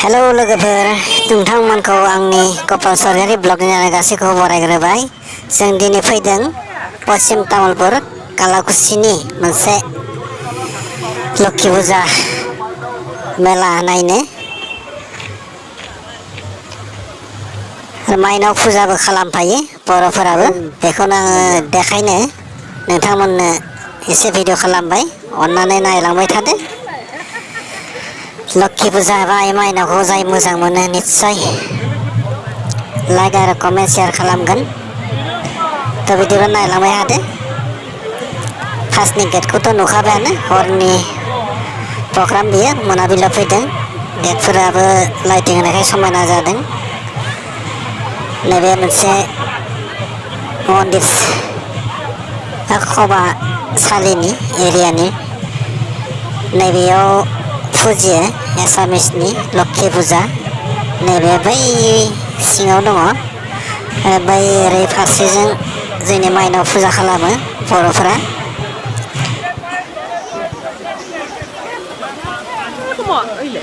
Hello लोगोफोर, नोंथांमोनखौ आंनि कपाल सरगारि ब्लगनि गासैखौ बरायग्रोबाय। जों दिनै फैदों पश्चिम तामुलपुर कालाकुसिनि मोनसे लक्षी फुजा मेला नायनो। माइनाव फुजाबो खालामफायो बर'फोराबो। बेखौनो आङो देखायनो नोंथांमोननो एसे भिडिअ खालामबाय। अन्नानै नायलांबाय थादो। लक्षी फुजा बा माइनावखौ जाय मोजां मोनो निस्सय लाइक आरो कमेन्ट शेयार खालामगोन। थ' बिदिबा नायलांबाय थादो। फार्स्टनि गेटखौथ' नुखाबायानो, हरनि प्रग्राम बियो, मोनाबिलियाव फैदों। गेटफोराबो लाइटिं होनायखाय समायना जादों। नैबे मोनसे मन्दिर खबासालिनि एरियानि नैबेयाव फुजियो एसामिसनि लक्षी फुजा। नैबे बै सिङाव दङ। बै ओरै फारसेजों जोंनि माइनाव फुजा खालामो बर'फोरा।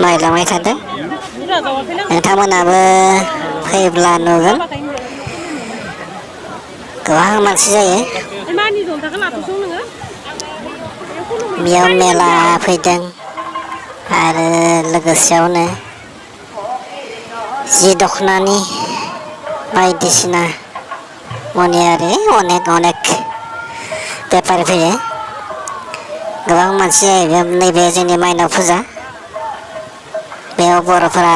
नायलांबाय थादो। नोंथांमोनाबो फैब्ला नुगोन गोबां मानसि जायो। बेयाव मेला फैदों आरो लोगोसेयावनो जि दख'नानि बायदिसिना मनियारि अनेक बेफारि फैयो। गोबां मानसि जायो। नैबे जोंनि माइनाव फुजा, बेयाव बर'फोरा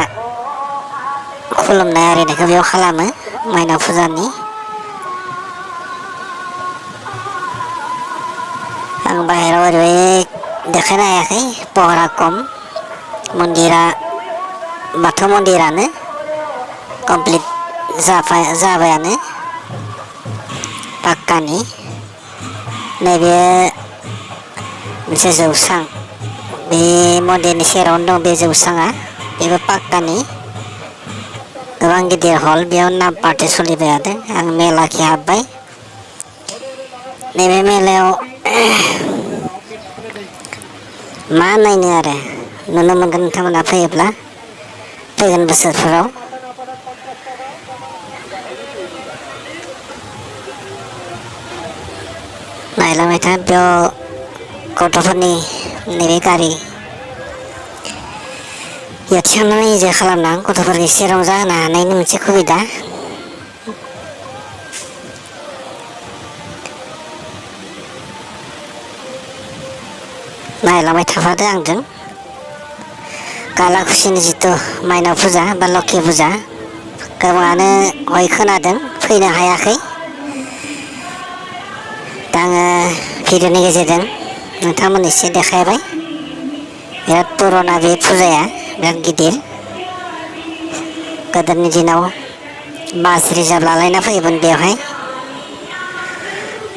खुलुमनाय आरिनायखौ बेयाव खालामो माइनाव फुजानि। आं बाहेराव ओरैबायदि देखायनो हायाखै, पहरा खम। मन्दिरा बाथौ मन्दिरानो कमप्लिट जाबायानो पाक्कानि। नैबे मोनसे जौस्रां, बे मन्दिरनि सेरावनो दं बे जौस्राङा। बेबो पाक्कानि गोबां गिदिर हल। बेयाव नाम पार्टि सोलिबाय थादों। आं मेलाखि हाबबाय। नैबे मेलायाव मा नायनो आरो नुनो मोनगोन नोंथांमोना फैयोब्ला फैगोन बोसोरफोराव। नायलांबाय था। बेयाव गथ'फोरनि नैबे गारि थिखांनानै इन्जय खालामना गथ'फोरखौ एसे रंजाहोनो हानायनि मोनसे सुबिदा। नायलांबाय थाफादो आंजों। कालाकुसिनि जिथु माइनाव फुजा बा लक्षी फुजा, गोबाङानो हय खोनादों, फैनो हायाखै। दा आङो भिडिअनि गेजेरजों नोंथांमोननो एसे देखायबाय। बिराद पुराना बे फुजाया, बिराद गिदिर। गोदोनि दिनाव बास रिजार्भ लालायना फैयोमोन बेवहाय।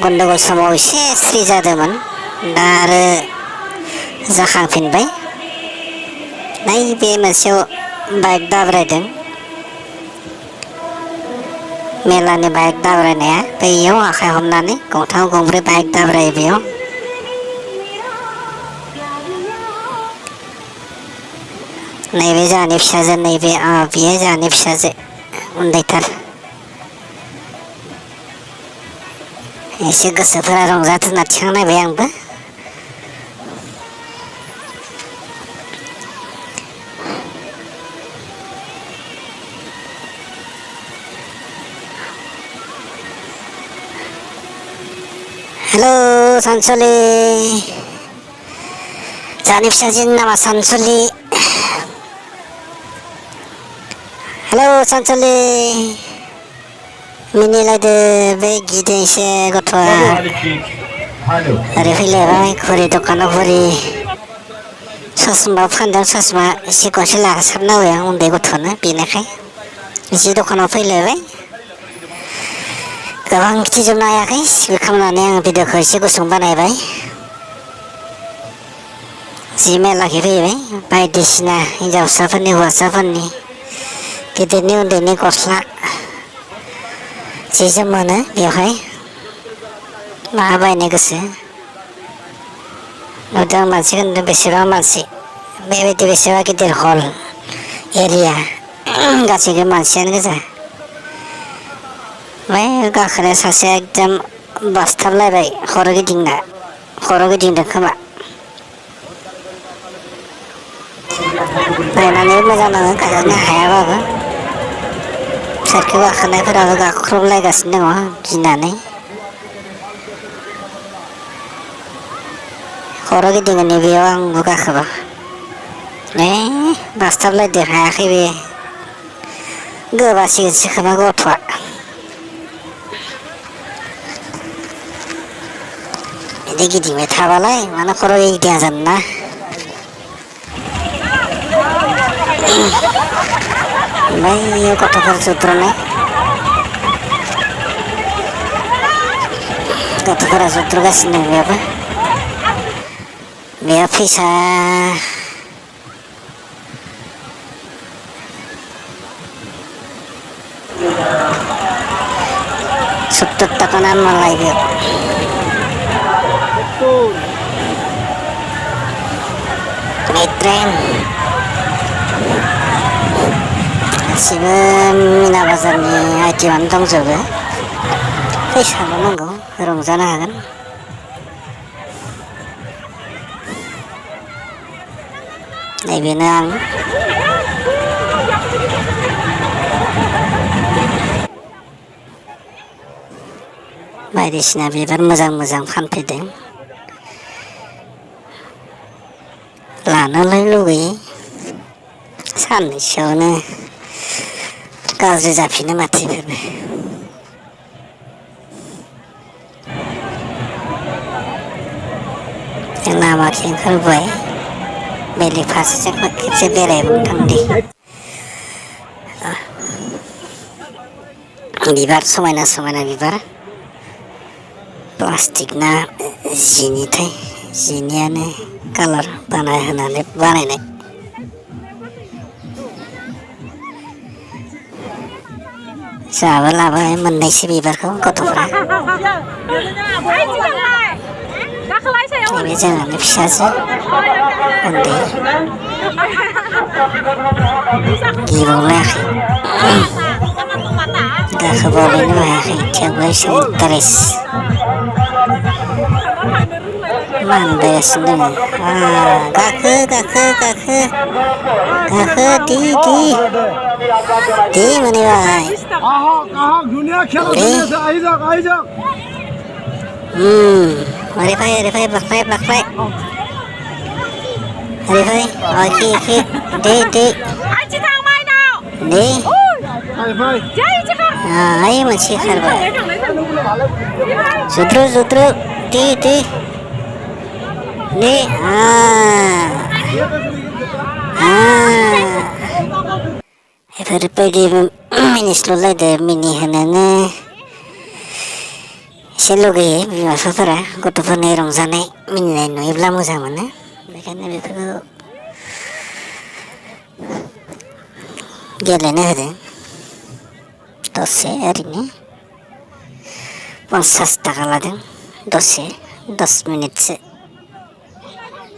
गन्दगल समाव एसे स्रि जादोंमोन, दा आरो जाखांफिनबाय। बे मोनसेयाव बाइक दाब्रायदों, मेलानि बाइक दाब्रायनाया बैयाव आखाइ हमनानै गंथाम गंब्रै बाइक दाब्रायो बेयाव। नैबे जोंहानि फिसाजो, नैबे बियो जोंहानि फिसाजो उन्दैथार। एसे गोसोफोरा रंजाथों होनना थिखांनायबाय आंबो। हेलौ सानसुलि, जोंहानि फिसाजोनि नामा सानसुलि। हेलौ सानसुलि, मिनिलायदो बे गिदोंसो गथ'आ। ओरै फैलायबाय, घरि दखानाव घरि, ससमा फानदों। ससमा एसे गंसे लासाबना होबाय आं उन्दै गथ'नो, बेनिखाय एसे दखानाव फैलायबाय। गोबां खिथिजोबनो हायाखै, स्किप खालामनानै आं भिडिअखौ एसे गुसुं बानायबाय। जि मेलाखै फैबाय, बायदिसिना हिन्जावसाफोरनि हौवासाफोरनि, गिदिरनि उन्दैनि गस्ला जि जोम मोनो बेवहाय। मा बायनो गोसो नुदों मानसिखौ नुदों, बेसेबां मानसि। बेबायदि बेसेबा गिदिर हल, एरिया गासैबो मानसियानो गोजा ओमफ्राय गाखोनाया सासे एकदम बासथाबलायबाय खर' गिदिंदों खोमा नायनानै मोजां नाङो गाखोनो हायाबाबो साइकेल गाखोनायफोराबो गाख्रबलायगासिनो दङ गिनानै खर' गिदिङो नैबेयाव आंबो गाखोबा बासथाबलायदो हायाखै बे गोबासिगोनसो खोमा गथ'आ बिदि गिदिंबाय थाबालाय मानो खर' गिदिङा जानो ना ओमफ्राय गथ'फोर गथ'फोरा जुद्रुगासिनो बेयाव फैसा सत्तर टाका नाम मालाय बेयाव ट्रेन गासिबो मिना बाजारनि आइटेमानो दंजोबो फैसाल' नांगौ रंजानो हागोन नैबेनो आं बायदिसिना बिबार मोजां फानफैदों लानोलाय लुगैयो साननैसोआवनो गाज्रि जाफिनो माथो बेफोरबो लामाखि ओंखारबोबाय बेलेग फारसेजों खेबसे बेरायबावनो थांदे बिबार समायना बिबार प्लास्टिक ना जिनिथाय जिनियानो कालार होनानै बानायनाय जोंहाबो लाबाय मोननैसो बिबारखौ गथ'फ्रा नैबे जोंहानि फिसाजो उन्दै गिबावलायाखै गाखोबावलायनो हायाखै थेवबो एसे इन्टारेस्ट मानबायगासिनो दङ गाखो दे मोनहैबाय ओरै फै बाख्लाय ओरै फै एखे दे ओइ मोनसे खारबाय जुद्रु दे बेफोरबायदि मिनिस्लुलायदो मिनिहोनोनो एसे लुगैयो बिमा बिफाफोरा गथ'फोरनि रंजानाय मिनिनाय नुयोब्ला मोजां मोनो बेखायनो बेफोरखौ गेलेनो होदों दसे ओरैनो 50 थाखा लादों दसे 10 मिनिटसो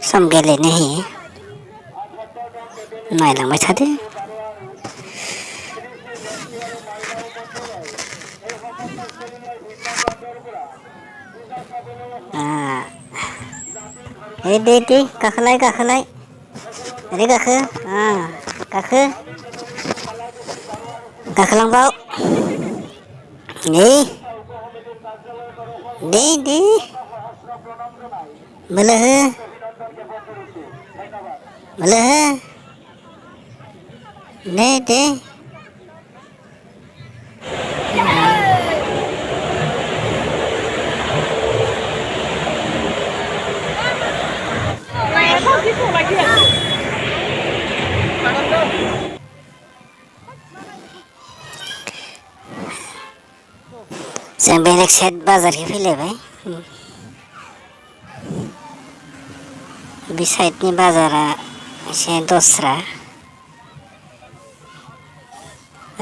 सम गेलेनो होयो नायलांबाय थादो दे गाखोलाय ओरै गाखोलांबाव दे बोलो हो दे जों बेलेग साइड बाजारखै फैलायबाय बे साइडनि बाजारा एसे दस्रा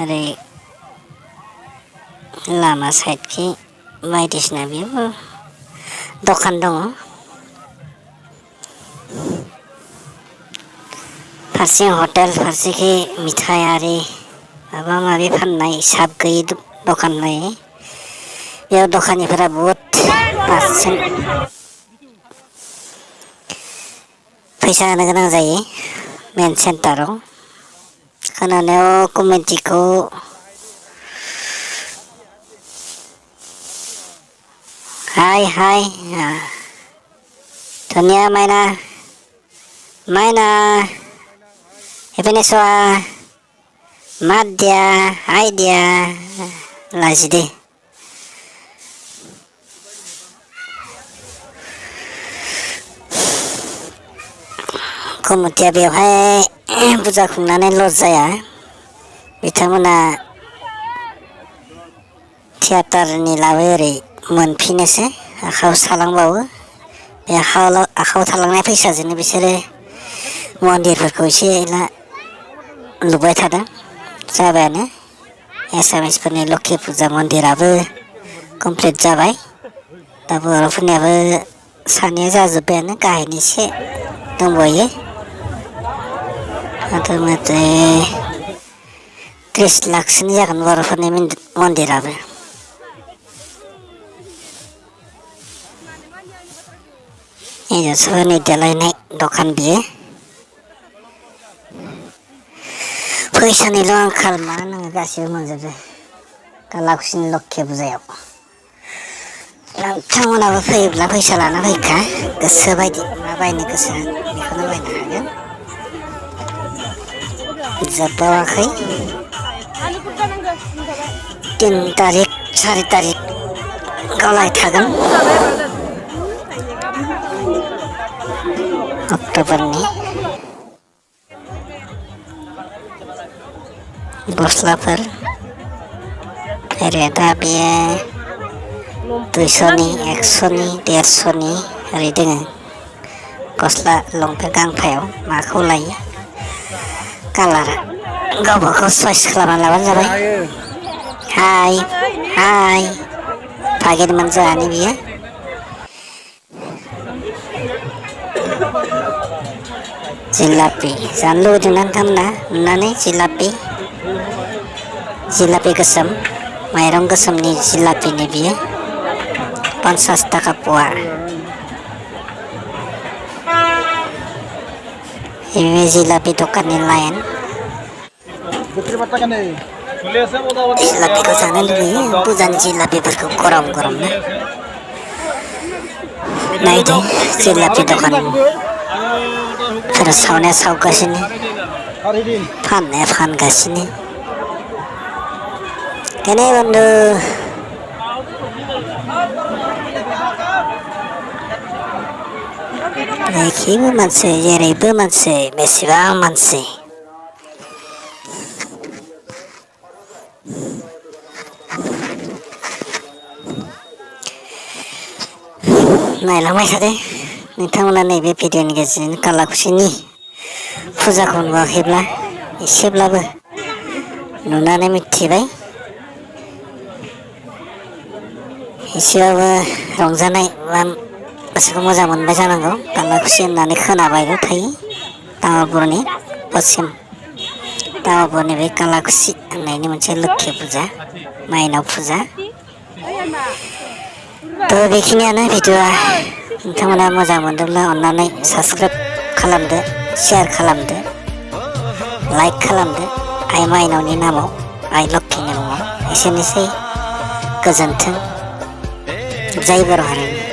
ओरै लामा साइडखै बायदिसिना बेयावबो दखान दङ फारसे हटेल फारसेखि मिथाइ आरि माबा माबि फाननाय हिसाब गैयि दखान नायो बेयाव दखानिफोरा बहुद पारसेन्ट फैसा होनो गोनां जायो मेन सेन्टाराव खोनानायाव कमिटिखौ हाय धनिया माइना एफिने सवा मात दिया हाय दिया लाजिदे कमिटिया बेवहाय बुजा खुंनानै लस जाया बिथांमोना थियाटारनि लाबो ओरै मोनफिनोसो आखायाव थालांबावो बे आखायाव थालांनाय फैसाजोंनो बिसोरो मन्दिरफोरखौ एसे एला लुबाय थादों जाबायानो एसामिसफोरनि लक्षी फुजा मन्दिराबो कमप्लिट जाबाय दा बर'फोरनियाबो सानैया जाजोब्बायानो गाहायनि एसे दंबावो मथे 30 लाखसोनि जागोन बर'फोरनि मन्दिराबो हिन्जावसाफोरनि देलायनाय दखान बियो फैसानिल' आंखाल मा नोङो गासिबो मोनजोबो कालाकुसिनि लक्षी फुजायाव नोंथांमोनाबो फैयोब्ला फैसा लाना फैखा गोसो बायदि मा बायनो गोसो बेखौनो बायनो हागोन जोबबावाखै 3 तारिख 4 तारिख गावलाय थागोन अक्ट'बरनि गस्लाफोर ओरै दा बेयो 200नि 100नि 150नि ओरै दोङो गस्ला लंपेन्ट गांफायाव माखौ लायो कालारा गावबागाव चइस खालामना लाबानो जाबाय हाय फागिरमोन जोंहानि बियो जिलापि जानो लुबैदोंना नोंथांमोना नुनानै जिलापि गोसोम माइरं गोसोमनि जिलापिनि बियो 50 ताका पवा ini जिलापि दखाननि लाइन जिलापिखौ जानो लुबैयो बुजानि जिलापिफोरखौ गरमनो नायदो जिलापि दखानफोरा सावनाया सावगासिनो फाननाया फानगासिनो केने बन्धु जेखिबो मानसि जेरैबो मानसि बेसेबां मानसि नायलांबाय थादो नोंथांमोना नैबे भिडिअनि गेजेरजों कालाकुसिनि फुजाखौ नुवाखैब्ला एसेब्लाबो नुनानै मिथिबाय एसेबाबो रंजानाय बा गोसोखौ मोजां मोनबाय जानांगौ कालाकुसि होननानै खोनाबायल' थायो तामुलपुरनि पश्चिम तामुलपुरनि बे कालाकुसि होननायनि मोनसे लोक्षि फुजा माइनाव फुजा थ' बेखिनियानो भिडिअआ नोंथांमोना मोजां मोनदोंब्ला अननानै साबस्क्राइब खालामदो शेयार खालामदो लाइक खालामदो आइ माइनावनि नामाव आइ लक्षिनि मुङाव एसेनोसै गोजोन्थों जय बर' हारिनि